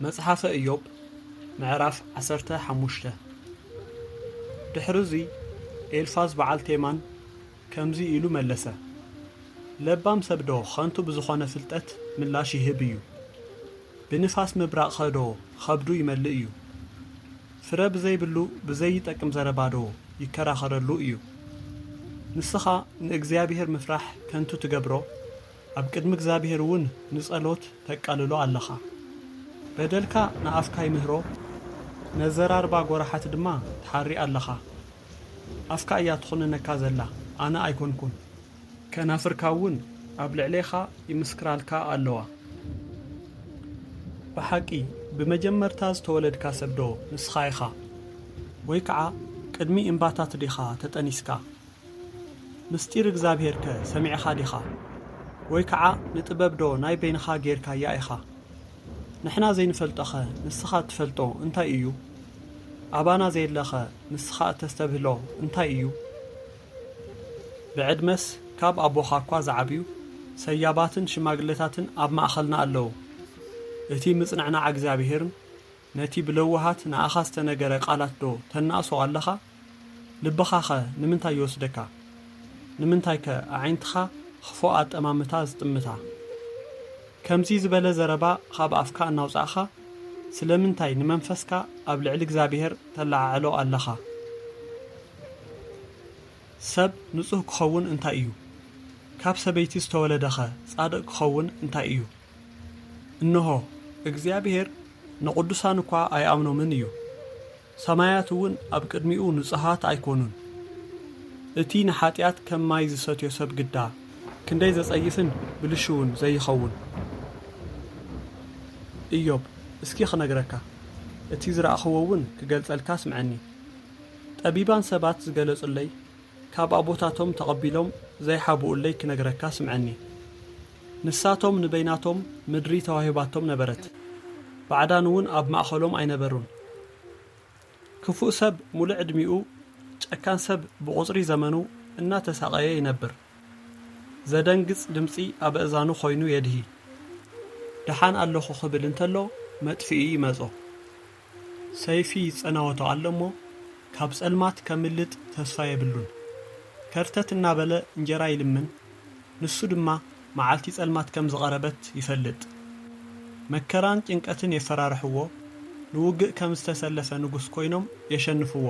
መጽሓፈ ኢዮብ ምዕራፍ ዓሰርተ ሓሙሽተ። ድሕርዚ ኤልፋዝ በዓል ቴማን ከምዚ ኢሉ መለሰ፣ ለባም ሰብዶ ኸንቱ ብዝኾነ ፍልጠት ምላሽ ይህብ እዩ? ብንፋስ ምብራቕ ኸዶ ኸብዱ ይመልእ እዩ? ፍረ ብዘይብሉ ብዘይጠቅም ዘረባዶ ይከራኸረሉ እዩ? ንስኻ ንእግዚኣብሔር ምፍራሕ ከንቱ ትገብሮ፣ ኣብ ቅድሚ እግዚኣብሔር እውን ንጸሎት ተቃልሎ ኣለኻ። በደልካ ንኣፍካ ይምህሮ፣ ነዘራርባ ጐራሓት ድማ ትሓሪ ኣለኻ። ኣፍካ እያ ትኹንነካ ዘላ፣ ኣነ ኣይኮንኩን። ከናፍርካ እውን ኣብ ልዕሌኻ ይምስክራልካ ኣለዋ። ብሓቂ ብመጀመርታ ዝተወለድካ ሰብዶ ንስኻ ኢኻ? ወይ ከዓ ቅድሚ እምባታት ዲኻ ተጠኒስካ? ምስጢር እግዚኣብሄርከ ሰሚዕኻ ዲኻ? ወይ ከዓ ንጥበብዶ ናይ በይንኻ ጌርካያ ኢኻ? ንሕና ዘይንፈልጦኸ ንስኻ እትፈልጦ እንታይ እዩ? ኣባና ዘየለኸ ንስኻ እተስተብህሎ እንታይ እዩ? ብዕድመስ ካብ ኣቦኻ እኳ ዝዓብዩ ሰያባትን ሽማግለታትን ኣብ ማእኸልና ኣለዉ። እቲ ምጽንዕናዕ እግዚኣብሄርን ነቲ ብለውሃት ንኣኻ ዝተነገረ ቃላት ዶ ተናእሶ ኣለኻ? ልብኻኸ ንምንታይ ይወስደካ? ንምንታይከ ኣዒንትኻ ክፉእ ኣጠማምታ ዝጥምታ? ከምዚ ዝበለ ዘረባ ኻብ ኣፍካ እናውጻእኻ፣ ስለምንታይ ንመንፈስካ ኣብ ልዕሊ እግዚኣብሄር ተለዓዕሎ ኣለኻ? ሰብ ንጹህ ክኸውን እንታይ እዩ? ካብ ሰበይቲ ዝተወለደኸ ጻድቕ ክኸውን እንታይ እዩ? እንሆ፣ እግዚኣብሄር ንቕዱሳን እኳ ኣይኣምኖምን እዩ። ሰማያት እውን ኣብ ቅድሚኡ ንጹሃት ኣይኮኑን። እቲ ንሓጢኣት ከም ማይ ዝሰትዮ ሰብ ግዳ፣ ክንደይ ዘጸይፍን ብልሽውን ዘይኸውን። ኢዮብ፣ እስኪ ክነግረካ፣ እቲ ዝረኣኽዎ እውን ክገልጸልካ ስምዐኒ። ጠቢባን ሰባት ዝገለጹለይ፣ ካብ ኣቦታቶም ተቐቢሎም ዘይሓብኡለይ ክነግረካ ስምዐኒ። ንሳቶም ንበይናቶም ምድሪ ተዋሂባቶም ነበረት፣ ባዕዳን እውን ኣብ ማእኸሎም ኣይነበሩን። ክፉእ ሰብ ሙሉእ ዕድሚኡ፣ ጨካን ሰብ ብቑጽሪ ዘመኑ እናተሳቐየ ይነብር። ዘደንግጽ ድምጺ ኣብ ኣእዛኑ ኮይኑ የድሂ። ደሓን ኣለኹ ክብል እንተሎ መጥፍኢ ይመጾ። ሰይፊ ይጸናወቶ ኣሎ እሞ፣ ካብ ጸልማት ከምልጥ ተስፋ የብሉን። ከርተት እናበለ እንጀራ ይልምን፣ ንሱ ድማ መዓልቲ ጸልማት ከም ዝቐረበት ይፈልጥ። መከራን ጭንቀትን የፈራርሕዎ፣ ንውግእ ከም ዝተሰለፈ ንጉስ ኮይኖም የሸንፍዎ።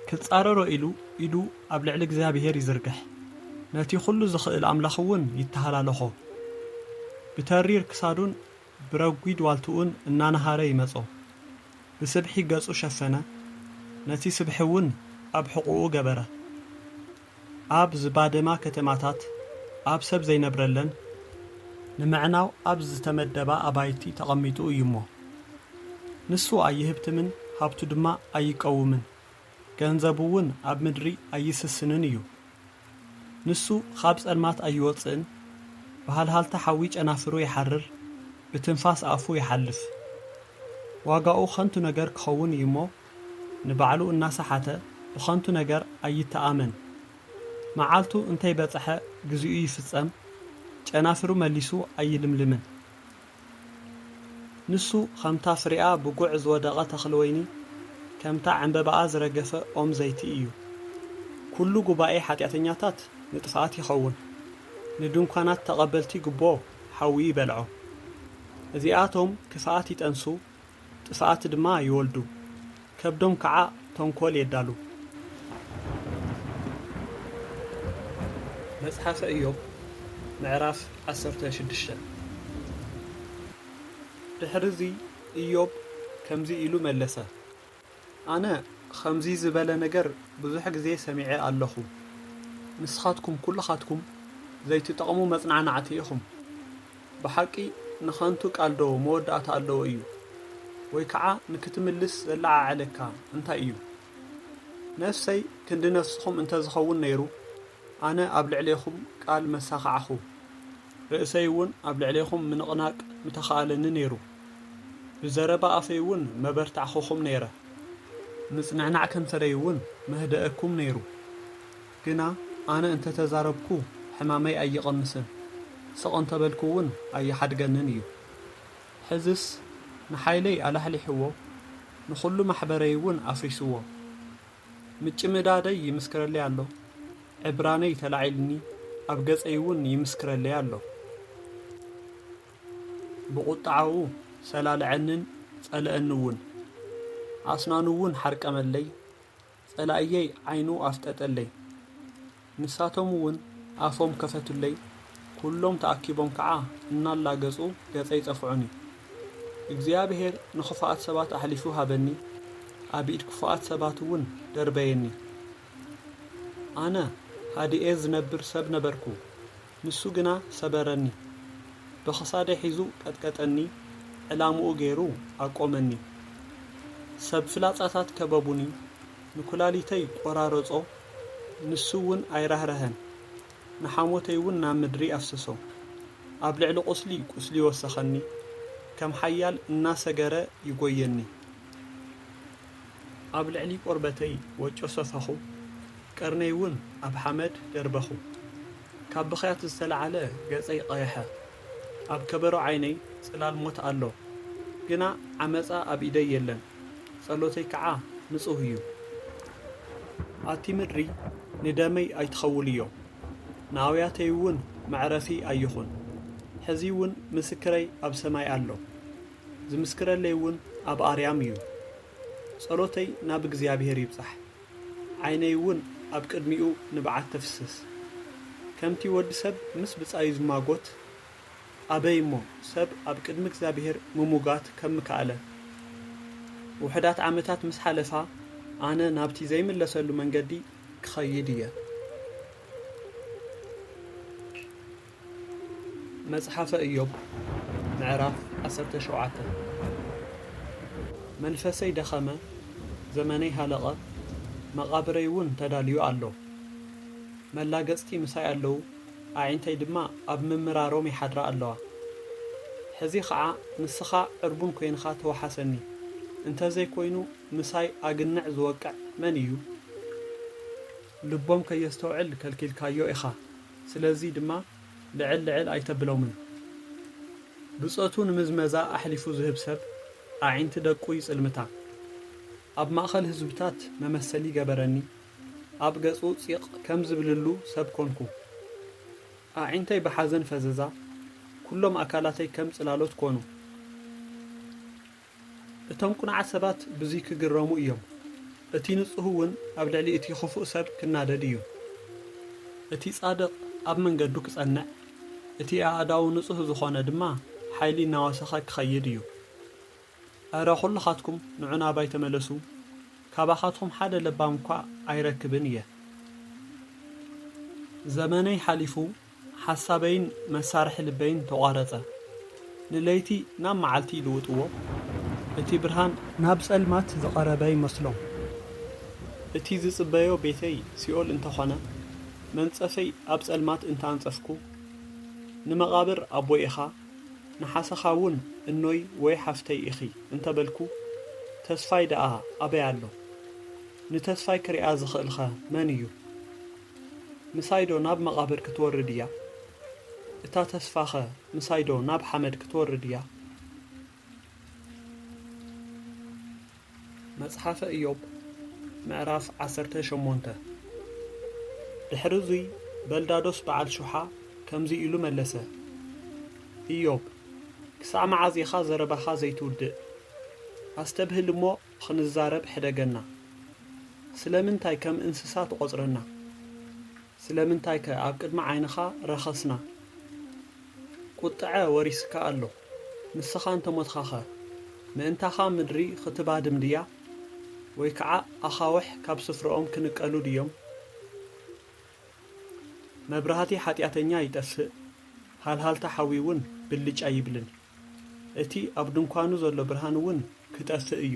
ክጻረሮ ኢሉ ኢዱ ኣብ ልዕሊ እግዚኣብሄር ይዝርግሕ። ነቲ ኹሉ ዝኽእል ኣምላኽ እውን ይተሃላለኾ። ብተሪር ክሳዱን ብረጒድ ዋልትኡን እናነሃረ ይመጾ። ብስብሒ ገጹ ሸፈነ፣ ነቲ ስብሒ እውን ኣብ ሕቖኡ ገበረ። ኣብ ዝባደማ ከተማታት፣ ኣብ ሰብ ዘይነብረለን፣ ንምዕናው ኣብ ዝተመደባ ኣባይቲ ተቐሚጡ እዩ እሞ። ንሱ ኣይህብትምን፣ ሃብቱ ድማ ኣይቀውምን። ገንዘቡ እውን ኣብ ምድሪ ኣይስስንን እዩ። ንሱ ኻብ ጸልማት ኣይወጽእን፣ ብሃልሃልታ ሓዊ ጨናፍሩ ይሓርር፣ ብትንፋስ ኣፉ ይሓልፍ። ዋጋኡ ኸንቱ ነገር ክኸውን እዩ እሞ፣ ንባዕሉ እናሰሓተ ብኸንቱ ነገር ኣይተኣመን። መዓልቱ እንተይበጽሐ ግዚኡ ይፍጸም፣ ጨናፍሩ መሊሱ ኣይልምልምን። ንሱ ኸምታ ፍሬኣ ብጉዕ ዝወደቐ ተኽሊ ወይኒ፣ ከምታ ዕምበባኣ ዝረገፈ ኦም ዘይቲ እዩ። ኩሉ ጉባኤ ሓጢኣተኛታት ንጥፍኣት ይኸውን፣ ንድንኳናት ተቐበልቲ ጉቦ ሓዊ ይበልዖ። እዚኣቶም ክፍኣት ይጠንሱ፣ ጥፍኣት ድማ ይወልዱ፣ ከብዶም ከዓ ተንኮል የዳሉ። መጽሓፈ ኢዮብ ምዕራፍ ዓሰርተ ሽዱሽተ። ድሕርዚ ኢዮብ ከምዚ ኢሉ መለሰ፣ ኣነ ኸምዚ ዝበለ ነገር ብዙሕ ግዜ ሰሚዐ ኣለኹ። ንስኻትኩም ኩልኻትኩም ዘይትጠቕሙ መጽናዕናዕቲ ኢኹም። ብሓቂ ንኸንቱ ቃልዶ መወዳእታ ኣለዎ እዩ? ወይ ከዓ ንክትምልስ ዘለዓዓለካ እንታይ እዩ? ነፍሰይ ክንዲ ነፍስኹም እንተዝኸውን ነይሩ፣ ኣነ ኣብ ልዕሌኹም ቃል መሳኻዕኹ፣ ርእሰይ እውን ኣብ ልዕሌኹም ምንቕናቅ ምተኻእለኒ ነይሩ። ብዘረባ ኣፈይ እውን መበርታዕኹኹም ነይረ፣ ምጽንዕናዕ ከንፈረይ እውን መህደአኩም ነይሩ። ግና ኣነ እንተ ተዛረብኩ ሕማመይ ኣይቕንስን፣ ስቕ እንተ በልኩ እውን ኣይሓድገንን እዩ። ሕዝስ ንሓይለይ ኣላሕሊሕዎ፣ ንኹሉ ማሕበረይ እውን ኣፍሪስዎ። ምጭምዳደይ ይምስክረለይ ኣሎ፣ ዕብራነይ ተላዒልኒ፣ ኣብ ገጸይ እውን ይምስክረለይ ኣሎ። ብቑጥዓኡ ሰላለዐንን ጸልአኒ እውን፣ ኣስናኑ እውን ሓርቀመለይ፣ ጸላእየይ ዓይኑ ኣፍጠጠለይ። ንሳቶም እውን ኣፎም ከፈቱለይ፣ ኩሎም ተኣኪቦም ከዓ እናላገጹ ገጸይ ጸፍዑኒ። እግዚኣብሔር ንኽፉኣት ሰባት ኣሕሊፉ ሃበኒ፣ ኣብ ኢድ ክፉኣት ሰባት እውን ደርበየኒ። ኣነ ሃዲኤ ዝነብር ሰብ ነበርኩ፣ ንሱ ግና ሰበረኒ። ብኽሳደይ ሒዙ ቀጥቀጠኒ፣ ዕላምኡ ገይሩ ኣቆመኒ። ሰብ ፍላጻታት ከበቡኒ፣ ንኩላሊተይ ቆራረጾ፣ ንሱ እውን ኣይራህረሀን። ንሓሞተይ እውን ናብ ምድሪ ኣፍሰሶ። ኣብ ልዕሊ ቁስሊ ቁስሊ ወሰኸኒ፣ ከም ሓያል እናሰገረ ይጎየኒ። ኣብ ልዕሊ ቆርበተይ ወጮ ሰፈኹ፣ ቀርነይ እውን ኣብ ሓመድ ደርበኹ። ካብ ብኽያት ዝተላዕለ ገጸይ ቀየሐ። ኣብ ከበሮ ዓይነይ ጽላል ሞት ኣሎ፣ ግና ዓመጻ ኣብ ኢደይ የለን፣ ጸሎተይ ከዓ ንጹህ እዩ። ኣቲ ምድሪ ንደመይ ኣይትኸውልዮ፣ ንኣውያተይ እውን መዕረፊ ኣይኹን። ሕዚ እውን ምስክረይ ኣብ ሰማይ ኣሎ፣ ዝምስክረለይ እውን ኣብ ኣርያም እዩ። ጸሎተይ ናብ እግዚኣብሔር ይብጻሕ፣ ዓይነይ እውን ኣብ ቅድሚኡ ንብዓት ተፍስስ። ከምቲ ወዲ ሰብ ምስ ብጻዩ ዝማጎት፣ ኣበይ እሞ ሰብ ኣብ ቅድሚ እግዚኣብሔር ምሙጋት ከም ምከኣለ። ውሑዳት ዓመታት ምስ ሓለፋ፣ ኣነ ናብቲ ዘይምለሰሉ መንገዲ ክኸይድ እየ። መጽሓፈ ኢዮብ ምዕራፍ ዓሰርተ ሸውዓተ። መንፈሰይ ደኸመ፣ ዘመነይ ሃለቐ፣ መቓብረይ እውን ተዳልዩ ኣሎ። መላገጽቲ ምሳይ ኣለዉ፣ ኣዒንተይ ድማ ኣብ ምምራሮም ይሓድራ ኣለዋ። ሕዚ ኸዓ ንስኻ ዕርቡን ኮይንኻ ተወሓሰኒ፣ እንተ ዘይኮይኑ ምሳይ ኣግንዕ ዝወቅዕ መን እዩ? ልቦም ከየስተውዕል ከልኪልካዮ ኢኻ፣ ስለዚ ድማ ልዕል ልዕል ኣይተብሎምን። ብጾቱ ንምዝመዛ ኣሕሊፉ ዝህብ ሰብ፣ ኣዒንቲ ደቁ ይጽልምታ። ኣብ ማእከል ህዝብታት መመሰሊ ገበረኒ፣ ኣብ ገጹ ጺቕ ከም ዝብልሉ ሰብ ኮንኩ። ኣዒንተይ ብሓዘን ፈዘዛ፣ ኩሎም ኣካላተይ ከም ጽላሎት ኮኑ። እቶም ቅኑዓት ሰባት ብዙይ ክግረሙ እዮም፣ እቲ ንጹህ እውን ኣብ ልዕሊ እቲ ኽፉእ ሰብ ክናደድ እዩ። እቲ ጻድቕ ኣብ መንገዱ ክጸንዕ፣ እቲ ኣእዳዉ ንጹህ ዝኾነ ድማ ሓይሊ እናወሰኸ ክኸይድ እዩ። ኣረ ኹልኻትኩም ንዑ ናባይ ተመለሱ፣ ካባኻትኩም ሓደ ለባም እኳ ኣይረክብን እየ። ዘመነይ ሓሊፉ፣ ሓሳበይን መሳርሒ ልበይን ተቋረጸ። ንለይቲ ናብ መዓልቲ ይልውጥዎ፣ እቲ ብርሃን ናብ ጸልማት ዝቐረበ ይመስሎም። እቲ ዝጽበዮ ቤተይ ሲኦል እንተኾነ፣ መንጸፈይ ኣብ ጸልማት እንተኣንጸፍኩ፣ ንመቓብር ኣቦይ ኢኻ፣ ንሓሰኻ እውን እኖይ ወይ ሓፍተይ ኢኺ እንተበልኩ፣ ተስፋይ ደኣ ኣበይ ኣሎ? ንተስፋይ ክሪኣ ዝኽእልኸ መን እዩ? ምሳይዶ ናብ መቓብር ክትወርድ እያ? እታ ተስፋኸ ምሳይዶ ናብ ሓመድ ክትወርድ እያ? መጽሓፈ ኢዮብ ምዕራፍ ዓሰርተ ሸሞንተ። ድሕሪ እዙይ በልዳዶስ በዓል ሹሓ ከምዚ ኢሉ መለሰ፣ ኢዮብ፣ ክሳዕ መዓዝ ኢኻ ዘረባኻ ዘይትውድእ? ኣስተብህል እሞ ኽንዛረብ ሕደገና። ስለምንታይ ከም እንስሳ ትቖጽረና? ስለምንታይከ ኣብ ቅድሚ ዓይንኻ ረኸስና? ቁጥዐ ወሪስካ ኣሎ። ንስኻ እንተ ሞትኻኸ፣ ምእንታኻ ምድሪ ኽትባድም ድያ? ወይ ከዓ ኣኻውሕ ካብ ስፍርኦም ክንቀሉ ድዮም? መብራህቲ ሓጢኣተኛ ይጠፍእ፣ ሃልሃልታ ሓዊ እውን ብልጭ ኣይብልን። እቲ ኣብ ድንኳኑ ዘሎ ብርሃን እውን ክጠፍእ እዩ፣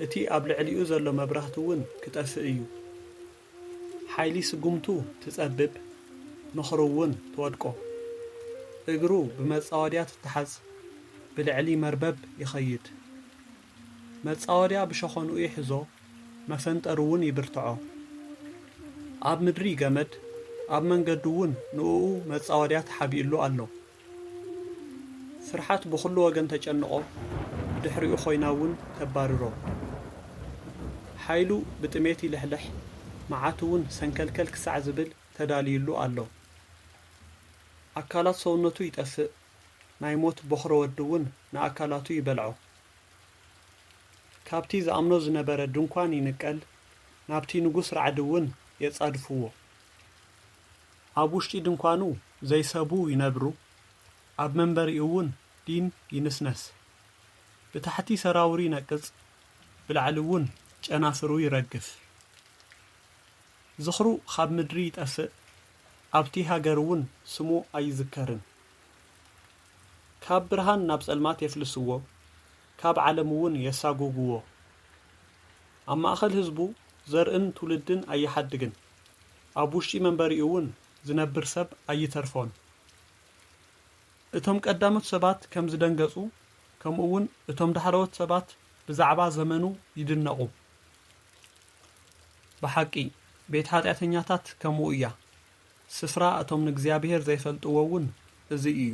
እቲ ኣብ ልዕሊኡ ዘሎ መብራህቲ እውን ክጠፍእ እዩ። ሓይሊ ስጉምቱ ትጸብብ፣ ምኽሩ እውን ትወድቆ። እግሩ ብመጻወድያ ትተሓዝ፣ ብልዕሊ መርበብ ይኸይድ። መጻወድያ ብሸኾንኡ ይሕዞ፣ መፈንጠሩ እውን ይብርትዖ። ኣብ ምድሪ ገመድ፣ ኣብ መንገዱ እውን ንእኡ መጻወድያ ተሓቢእሉ ኣሎ። ፍርሓት ብኹሉ ወገን ተጨንቖ፣ ድሕሪኡ ኮይና እውን ተባርሮ። ሓይሉ ብጥሜት ይልሕልሕ፣ መዓቱ እውን ሰንከልከል ክሳዕ ዝብል ተዳልዩሉ ኣሎ። ኣካላት ሰውነቱ ይጠፍእ፣ ናይ ሞት ቦኽረ ወዲ እውን ንኣካላቱ ይበልዖ። ካብቲ ዝኣምኖ ዝነበረ ድንኳን ይንቀል፣ ናብቲ ንጉስ ራዕዲ እውን የጻድፍዎ። ኣብ ውሽጢ ድንኳኑ ዘይሰቡ ይነብሩ፣ ኣብ መንበሪኡ እውን ዲን ይንስነስ። ብታሕቲ ሰራውሩ ይነቅጽ፣ ብላዕሊ እውን ጨናፍሩ ይረግፍ። ዝኽሩ ካብ ምድሪ ይጠፍእ፣ ኣብቲ ሃገር እውን ስሙ ኣይዝከርን። ካብ ብርሃን ናብ ጸልማት የፍልስዎ፣ ካብ ዓለም እውን የሳጉግዎ። ኣብ ማእከል ህዝቡ ዘርእን ትውልድን ኣይሓድግን፣ ኣብ ውሽጢ መንበሪኡ እውን ዝነብር ሰብ ኣይተርፎን። እቶም ቀዳሞት ሰባት ከም ዝደንገጹ፣ ከምኡ እውን እቶም ዳሕረዎት ሰባት ብዛዕባ ዘመኑ ይድነቑ። ብሓቂ፣ ቤት ሓጢኣተኛታት ከምኡ እያ። ስፍራ እቶም ንእግዚኣብሔር ዘይፈልጥዎ እውን እዚ እዩ።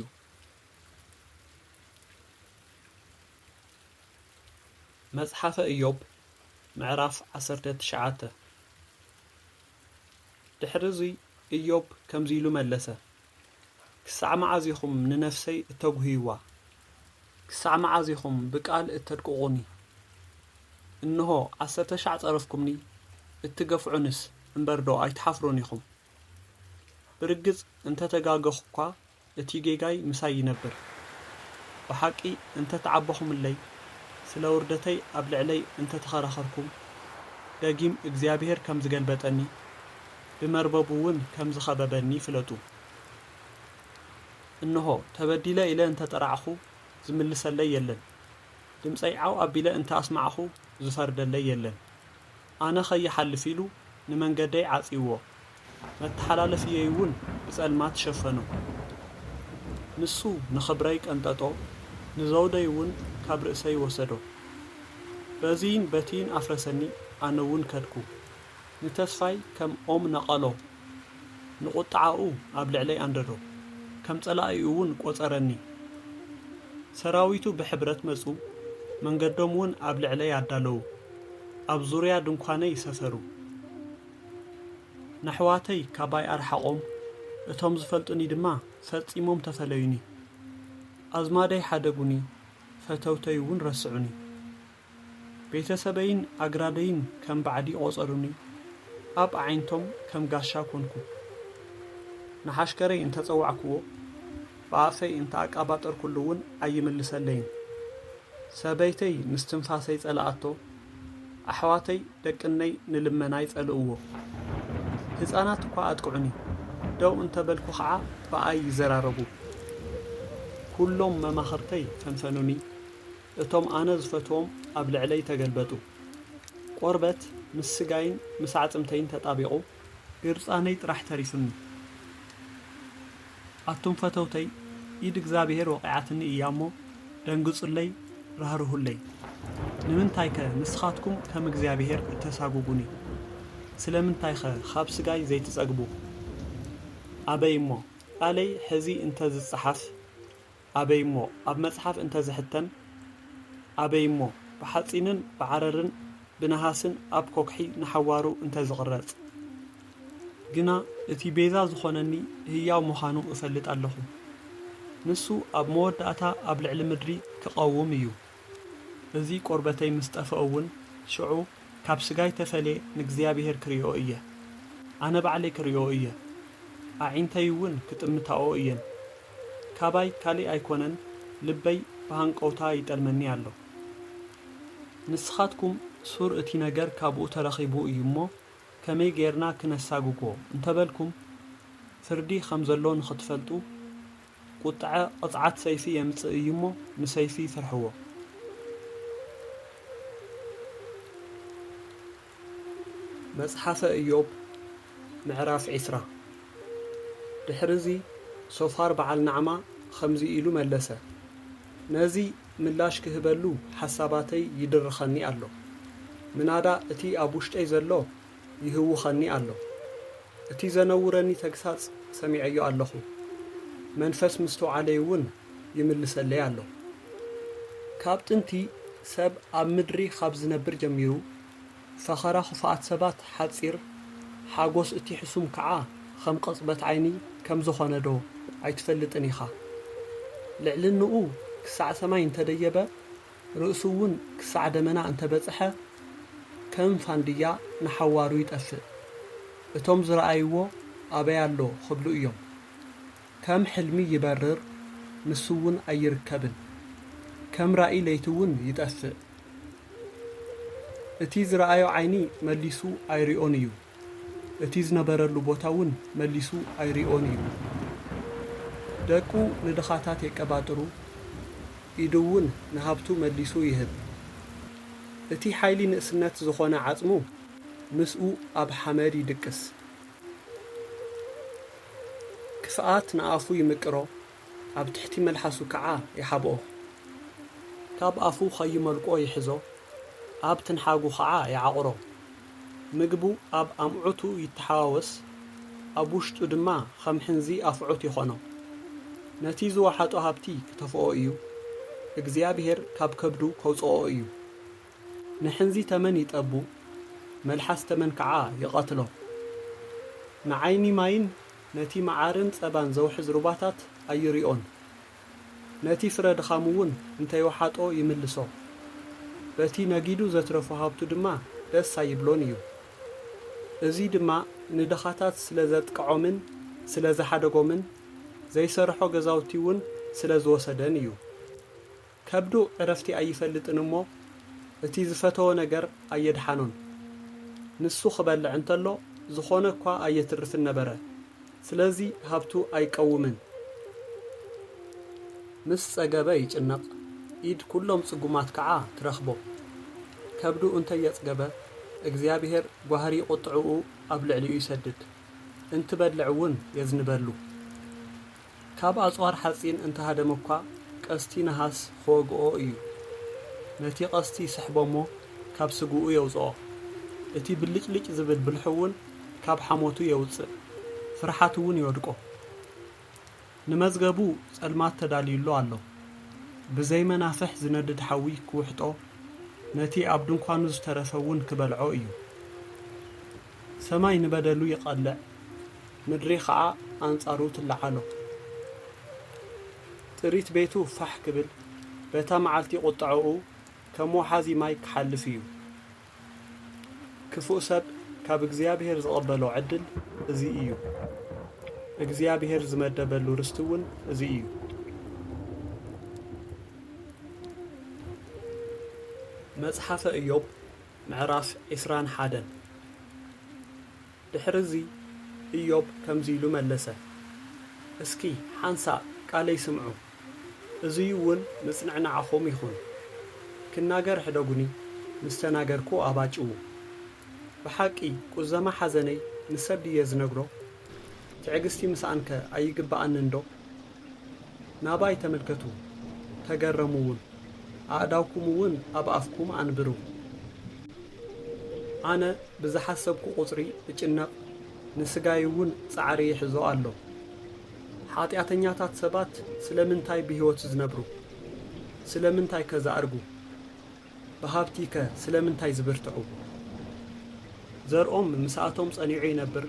መጽሓፈ እዮብ፣ ምዕራፍ ዓሰርተ ትሽዓተ። ድሕሪ እዚ እዮብ ከምዚ ኢሉ መለሰ፣ ክሳዕ መዓዝ ኢኹም ንነፍሰይ እተጉህይዋ? ክሳዕ መዓዝ ኢኹም ብቃል እተድቅቑኒ? እንሆ፣ ዓሰርተ ሻዕ ጸረፍኩምኒ፣ እትገፍዑንስ እምበርዶ ኣይትሓፍሩን ኢኹም? ብርግጽ እንተ ተጋገኹ እኳ፣ እቲ ጌጋይ ምሳይ ይነብር። ብሓቂ እንተ ተዓበኹምለይ፣ ስለ ውርደተይ ኣብ ልዕለይ እንተ ተኸራኸርኩም፣ ደጊም እግዚኣብሄር ከም ዝገልበጠኒ፣ ብመርበቡ እውን ከም ዝኸበበኒ ፍለጡ። እንሆ፣ ተበዲለ ኢለ እንተ ጠራዕኹ፣ ዝምልሰለይ የለን። ድምጸይ ዓው ኣቢለ እንተ ኣስማዕኹ፣ ዝፈርደለይ የለን። ኣነ ኸይሓልፍ ኢሉ ንመንገደይ ዓጽይዎ፣ መተሓላለፍየይ እውን ብጸልማት ሸፈኖ። ንሱ ንኽብረይ ቀንጠጦ፣ ንዘውደይ እውን ካብ ርእሰይ ወሰዶ። በዚይን በቲይን ኣፍረሰኒ፣ ኣነ እውን ከድኩ። ንተስፋይ ከም ኦም ነቐሎ፣ ንቑጥዓኡ ኣብ ልዕለይ ኣንደዶ፣ ከም ጸላኢኡ እውን ቈጸረኒ። ሰራዊቱ ብሕብረት መጹ፣ መንገዶም እውን ኣብ ልዕለይ ኣዳለዉ፣ ኣብ ዙርያ ድንኳነይ ሰፈሩ። ነሕዋተይ ካባይ ኣርሓቖም፣ እቶም ዝፈልጡኒ ድማ ፈጺሞም ተፈለዩኒ። ኣዝማደይ ሓደጉኒ፣ ፈተውተይ እውን ረስዑኒ። ቤተሰበይን ኣግራደይን ከም ባዕዲ ቖጸሩኒ፣ ኣብ ኣዒንቶም ከም ጋሻ ኮንኩ። ንሓሽከረይ እንተ ጸዋዕክዎ፣ ብኣፈይ እንተ ኣቃባጠርኩሉ እውን ኣይምልሰለይን። ሰበይተይ ምስ ትንፋሰይ ጸልኣቶ፣ ኣሕዋተይ ደቅነይ ንልመናይ ጸልእዎ። ህጻናት እኳ ኣጥቅዑኒ፣ ደው እንተ በልኩ ኸዓ ብኣይ ይዘራረቡ። ኩሎም መማኽርተይ ፈንፈኑኒ፣ እቶም ኣነ ዝፈትዎም ኣብ ልዕለይ ተገልበጡ። ቆርበት ምስ ስጋይን ምስ ኣዕጽምተይን ተጣቢቑ፣ ግርጻነይ ጥራሕ ተሪፉኒ። ኣቱም ፈተውተይ፣ ኢድ እግዚኣብሄር ወቒዓትኒ እያ እሞ፣ ደንግጹለይ፣ ራህርሁለይ። ንምንታይከ ንስኻትኩም ከም እግዚኣብሄር እተሳጉጉኒ? ስለምንታይኸ ኻብ ስጋይ ዘይትጸግቡ? ኣበይ እሞ፣ ቃለይ ሕዚ እንተ ዝጸሓፍ፣ ኣበይ እሞ፣ ኣብ መጽሓፍ እንተ ዝሕተም፣ ኣበይ እሞ፣ ብሓጺንን ብዓረርን ብነሃስን ኣብ ኮክሒ ንሓዋሩ እንተ ዝቕረጽ። ግና እቲ ቤዛ ዝኾነኒ ህያው ምዃኑ እፈልጥ ኣለኹ። ንሱ ኣብ መወዳእታ ኣብ ልዕሊ ምድሪ ክቐውም እዩ። እዚ ቆርበተይ ምስ ጠፍኦ እውን፣ ሽዑ ካብ ስጋይ ተፈልየ ንእግዚኣብሄር ክርእዮ እየ። ኣነ ባዕለይ ክርእዮ እየ። ኣዒንተይ እውን ክጥምታኦ እየን። ካባይ ካልእ ኣይኮነን፣ ልበይ ብሃንቀውታ ይጠልመኒ ኣሎ። ንስኻትኩም፣ ሱር እቲ ነገር ካብኡ ተረኺቡ እዩ እሞ፣ ከመይ ጌርና ክነሳጉጎ እንተበልኩም፣ ፍርዲ ከም ዘሎ ንኽትፈልጡ፣ ቁጥዐ ቅጽዓት ሰይፊ የምጽእ እዩ እሞ፣ ንሰይፊ ፍርሕዎ። መጽሓፈ እዮብ፣ ምዕራፍ ዒስራ። ድሕርዚ ሶፋር በዓል ናዕማ ኸምዚ ኢሉ መለሰ፣ ነዚ ምላሽ ክህበሉ ሓሳባተይ ይድርኸኒ ኣሎ። ምናዳ እቲ ኣብ ውሽጠይ ዘሎ ይህውኸኒ ኣሎ። እቲ ዘነውረኒ ተግሳጽ ሰሚዐዮ ኣለኹ። መንፈስ ምስትውዓለይ እውን ይምልሰለይ ኣሎ። ካብ ጥንቲ ሰብ ኣብ ምድሪ ካብ ዝነብር ጀሚሩ፣ ፈኸራ ኽፉኣት ሰባት ሓጺር፣ ሓጎስ እቲ ሕሱም ከኣ ኸም ቅጽበት ዓይኒ ከም ዝኾነዶ ኣይትፈልጥን ኢኻ? ልዕልንኡ ክሳዕ ሰማይ እንተ ደየበ፣ ርእሱ እውን ክሳዕ ደመና እንተ በጽሐ፣ ከም ፋንድያ ንሓዋሩ ይጠፍእ። እቶም ዝረኣይዎ ኣበይ ኣሎ ክብሉ እዮም። ከም ሕልሚ ይበርር፣ ንሱ እውን ኣይርከብን። ከም ራእይ ለይቲ እውን ይጠፍእ። እቲ ዝረኣዮ ዓይኒ መሊሱ ኣይሪኦን እዩ። እቲ ዝነበረሉ ቦታ እውን መሊሱ ኣይሪኦን እዩ። ደቁ ንድኻታት የቀባጥሩ፣ ኢዱ እውን ንሃብቱ መሊሱ ይህብ። እቲ ሓይሊ ንእስነት ዝኾነ ዓጽሙ ምስኡ ኣብ ሓመድ ይድቅስ። ክፍኣት ንኣፉ ይምቅሮ፣ ኣብ ትሕቲ መልሓሱ ከዓ ይሓብኦ። ካብ ኣፉ ኸይመልቆ ይሕዞ፣ ኣብ ትንሓጉ ኸዓ ይዓቑሮ። ምግቡ ኣብ ኣምዑቱ ይተሓዋወስ፣ ኣብ ውሽጡ ድማ ኸም ሕንዚ ኣፍዑት ይኾኖ። ነቲ ዝወሓጦ ሃብቲ ክተፍኦ እዩ፣ እግዚኣብሔር ካብ ከብዱ ከውፅኦ እዩ። ንሕንዚ ተመን ይጠቡ፣ መልሓስ ተመን ከዓ ይቐትሎ። ንዓይኒ ማይን ነቲ መዓርን ጸባን ዘውሕዝ ሩባታት ኣይሪኦን። ነቲ ፍረ ድኻሙ እውን እንተይወሓጦ ይምልሶ። በቲ ነጊዱ ዘትረፎ ሃብቱ ድማ ደስ ኣይብሎን እዩ። እዚ ድማ ንድኻታት ስለ ዘጥቅዖምን ስለ ዝሓደጎምን ዘይሰርሖ ገዛውቲ እውን ስለ ዝወሰደን እዩ። ከብዱ ዕረፍቲ ኣይፈልጥን እሞ፣ እቲ ዝፈተዎ ነገር ኣየድሓኖን። ንሱ ክበልዕ እንተሎ፣ ዝኾነ እኳ ኣየትርፍን ነበረ። ስለዚ ሃብቱ ኣይቀውምን። ምስ ጸገበ ይጭነቕ፣ ኢድ ኩሎም ጽጉማት ከኣ ትረኽቦ። ከብዱ እንተየጽገበ፣ እግዚኣብሔር ጓህሪ ቁጥዕኡ ኣብ ልዕሊኡ ይሰድድ፣ እንትበልዕ እውን የዝንበሉ። ካብ ኣጽዋር ሓጺን እንተሃደመ እኳ፣ ቀስቲ ነሃስ ክወግኦ እዩ። ነቲ ቀስቲ ይስሕቦ እሞ፣ ካብ ስግኡ የውጽኦ። እቲ ብልጭልጭ ዝብል ብልሑ እውን ካብ ሓሞቱ የውጽእ፣ ፍርሓት እውን ይወድቆ። ንመዝገቡ ጸልማት ተዳልዩሉ ኣሎ። ብዘይ መናፍሕ ዝነድድ ሓዊ ክውሕጦ፣ ነቲ ኣብ ድንኳኑ ዝተረፈ እውን ክበልዖ እዩ። ሰማይ ንበደሉ ይቐልዕ፣ ምድሪ ኸዓ ኣንጻሩ ትለዓሎ። ጥሪት ቤቱ ፋሕ ክብል፣ በታ መዓልቲ ቁጥዐኡ ከም ወሓዚ ማይ ክሓልፍ እዩ። ክፉእ ሰብ ካብ እግዚኣብሔር ዝቐበሎ ዕድል እዚ እዩ። እግዚኣብሔር ዝመደበሉ ርስቲ እውን እዚ እዩ። መጽሓፈ ኢዮብ ምዕራፍ ዕስራን ሓደን። ድሕርዚ ኢዮብ ከምዚ ኢሉ መለሰ፣ እስኪ ሓንሳእ ቃለይ ስምዑ፣ እዙይ እውን ምጽንዕናዕኹም ይኹን። ክናገር ሕደጉኒ፣ ምስ ተናገርኩ ኣባጭዉ። ብሓቂ ቁዘማ ሓዘነይ ንሰብ ድየ ዝነግሮ? ትዕግስቲ ምስኣንከ ኣይግብኣንን ዶ? ናባይ ተመልከቱ፣ ተገረሙ እውን፣ ኣእዳውኩም እውን ኣብ ኣፍኩም ኣንብሩ። ኣነ ብዝሓሰብኩ ቁጽሪ እጭነቕ፣ ንስጋይ እውን ጻዕሪ ይሕዞ ኣሎ። ሓጢኣተኛታት ሰባት ስለምንታይ ብህይወት ዝነብሩ? ስለምንታይከ ዝኣርጉ? ብሃብቲከ ስለምንታይ ዝብርትዑ? ዘርኦም ምስኣቶም ጸኒዑ ይነብር፣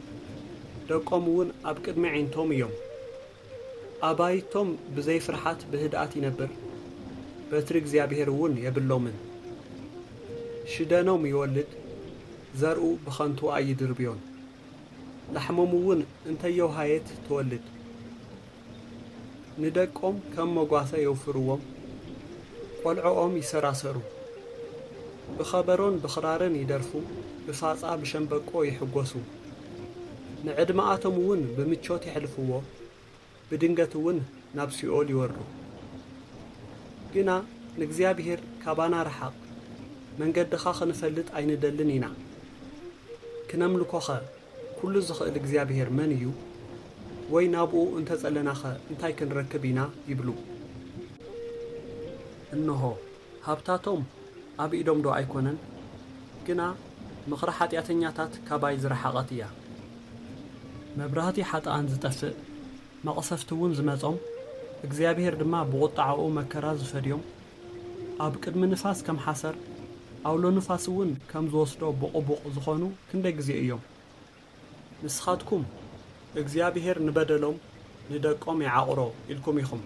ደቆም እውን ኣብ ቅድሚ ኣዒንቶም እዮም። ኣባይቶም ብዘይ ፍርሓት ብህድኣት ይነብር፣ በትሪ እግዚኣብሔር እውን የብሎምን። ሽደኖም ይወልድ፣ ዘርኡ ብኸንቱ ኣይድርብዮን። ላሕሞም እውን እንተየውሃየት ትወልድ። ንደቆም ከም መጓሰ የውፍርዎም፣ ቆልዕኦም ይሰራሰሩ። ብኸበሮን ብኽራርን ይደርፉ፣ ብፋጻ ብሸምበቆ ይሕጎሱ። ንዕድመኣቶም እውን ብምቾት የሕልፍዎ፣ ብድንገት እውን ናብ ሲኦል ይወርዱ። ግና ንእግዚኣብሔር ካባና ርሓቕ፣ መንገድኻ ኽንፈልጥ ኣይንደልን ኢና። ክነምልኮኸ ኩሉ ዝኽእል እግዚኣብሔር መን እዩ? ወይ ናብኡ እንተ ጸለናኸ እንታይ ክንረክብ ኢና? ይብሉ። እንሆ፣ ሃብታቶም ኣብ ኢዶም ዶ ኣይኮነን? ግና ምኽሪ ሓጢኣተኛታት ካባይ ዝረሓቐት እያ። መብራህቲ ሓጥኣን ዝጠፍእ፣ መቕሰፍቲ እውን ዝመጾም፣ እግዚኣብሔር ድማ ብቑጥዓኡ መከራ ዝፈድዮም፣ ኣብ ቅድሚ ንፋስ ከም ሓሰር፣ ኣውሎ ንፋስ እውን ከም ዝወስዶ ብቑቡቕ ዝኾኑ ክንደይ ግዜ እዮም። ንስኻትኩም፣ እግዚኣብሄር ንበደሎም ንደቆም ይዓቕሮ ኢልኩም ኢኹም።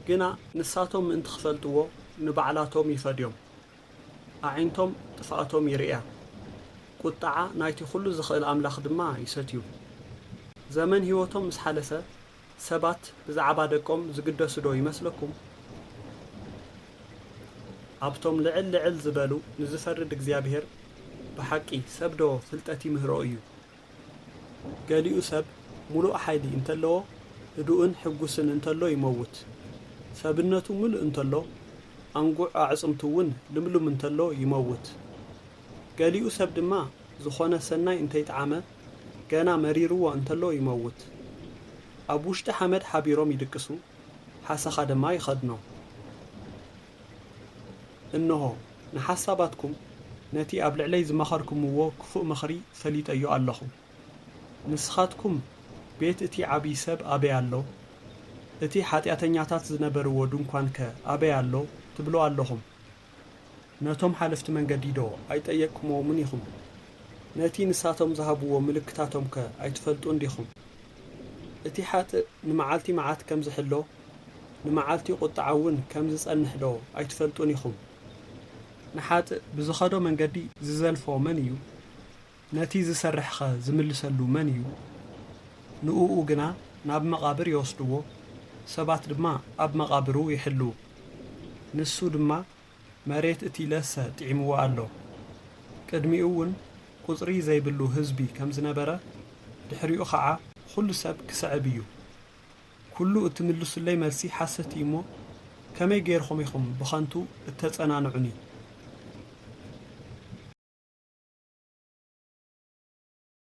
ግና ንሳቶም ምእንቲ ክፈልጥዎ ንባዕላቶም ይፈድዮም። ኣዒንቶም ጥፍኣቶም ይርእያ፣ ቁጥዓ ናይቲ ኩሉ ዝኽእል ኣምላኽ ድማ ይሰትዩ። ዘመን ህይወቶም ምስ ሓለፈ፣ ሰባት ብዛዕባ ደቆም ዝግደሱ ዶ ይመስለኩም? ኣብቶም ልዕል ልዕል ዝበሉ ንዝፈርድ እግዚኣብሄር፣ ብሓቂ ሰብ ዶ ፍልጠት ይምህሮ እዩ? ገሊኡ ሰብ ምሉእ ሓይሊ እንተለዎ፣ ህዱእን ሕጉስን እንተሎ ይመውት። ሰብነቱ ምሉእ እንተሎ፣ ኣንጉዕ ኣዕጽምቱ እውን ልምሉም እንተሎ ይመውት። ገሊኡ ሰብ ድማ ዝኾነ ሰናይ እንተይጠዓመ፣ ገና መሪርዎ እንተሎ ይመውት። ኣብ ውሽጢ ሓመድ ሓቢሮም ይድቅሱ፣ ሓሰኻ ድማ ይኸድኖ። እንሆ፣ ንሓሳባትኩም፣ ነቲ ኣብ ልዕለይ ዝመኸርኩምዎ ክፉእ ምኽሪ ፈሊጠዮ ኣለኹ። ንስኻትኩም፣ ቤት እቲ ዓብዪ ሰብ ኣበይ ኣሎ? እቲ ሓጢኣተኛታት ዝነበርዎ ድንኳንከ ኣበይ ኣሎ? ትብሉ ኣለኹም። ነቶም ሓለፍቲ መንገዲ ዶ ኣይጠየቅኩምዎምን ኢኹም? ነቲ ንሳቶም ዝሃብዎ ምልክታቶምከ ኣይትፈልጡን ዲኹም? እቲ ሓጥእ ንመዓልቲ መዓት ከም ዝሕሎ፣ ንመዓልቲ ቁጥዓ እውን ከም ዝጸንሕ ዶ ኣይትፈልጡን ኢኹም? ንሓጥእ ብዝኸዶ መንገዲ ዝዘልፎ መን እዩ? ነቲ ዝሰርሕኸ ዝምልሰሉ መን እዩ? ንእኡ ግና ናብ መቓብር ይወስድዎ፣ ሰባት ድማ ኣብ መቓብሩ ይሕልዉ። ንሱ ድማ መሬት እቲ ለሰ ጥዒምዎ ኣሎ። ቅድሚኡ እውን ቁጽሪ ዘይብሉ ህዝቢ ከም ዝነበረ፣ ድሕሪኡ ኸዓ ኩሉ ሰብ ክስዕብ እዩ። ኩሉ እትምልሱለይ መልሲ ሓሰት እዩ እሞ፣ ከመይ ጌርኹም ኢኹም ብኸንቱ እተጸናንዑኒ?